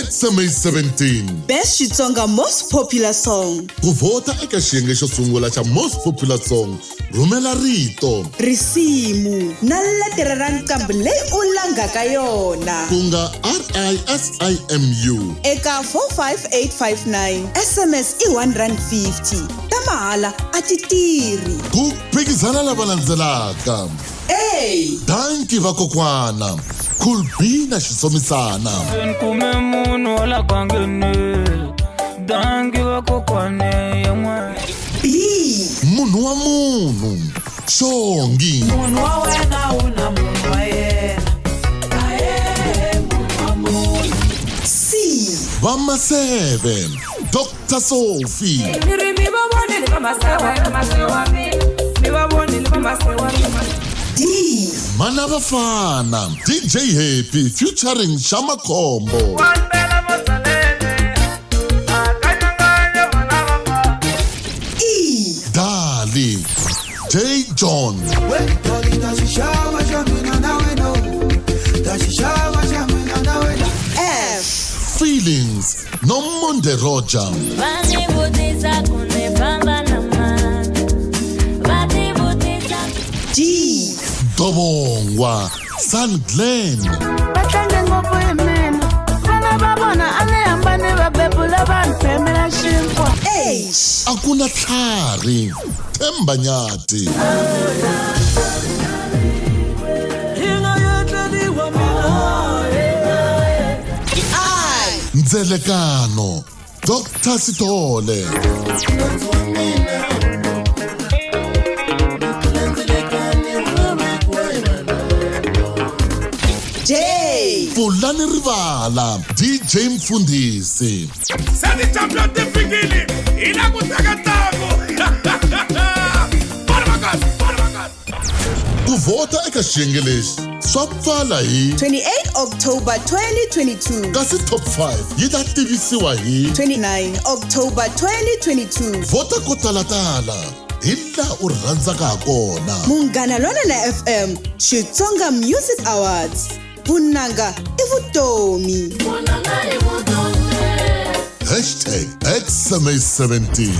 XMA 17. Best Xitsonga Most Popular Song. Ku vhota eka xiyenge xo sungula xa Most Popular Song, rhumela rito risimu na letere ra nqambi leyi u langaka yona, ku nga RISIMU, eka 45859. SMS i R1.50, ta mahala a ti tirhi. Ku phikizana lava landzelaka: A. Danki Vakokwana, Cool B na Xisomisana. Kume munhu wa la gangeni, dangi vakokwane yan'wana. B. Munhu wa munhu, Xongi. Munhu wa wena u na munhu wa yena. Ahe, munhu wa munhu. C. Vamaseve, Dr Sophie. Ni ri mi va vonile va masewa, masewa mi va vonile va masewa. D. Mana Vafana, DJ Happy featuring Shama Khombo. E. Dali, J John. F. Feelings, Nomonde Roger. G. Dobongwa, San Glenn. Va tlange ngopfu hi mina, vana va vona a ni hambani, va bebula vanhu phemela xinkwa. H. Akuna tlhari, Themba Nyati. I. Ndzelekano, Dr Sithole. J. Pfulani Rivala, DJ Mfundhisi. Se ti-champion ti fikile, hi la ku teka ntlangu. Ku vhota eka xiyenge lexi swa pfala hi 28 October 2022. Kasi top 5 yi ta tivisiwa hi 29 October 2022. Vhota ko talatala hi laha u rhandzaka ha kona. Munghana Lonene FM Xitsonga Music Awards. Vunanga i vutomi. #XMA17.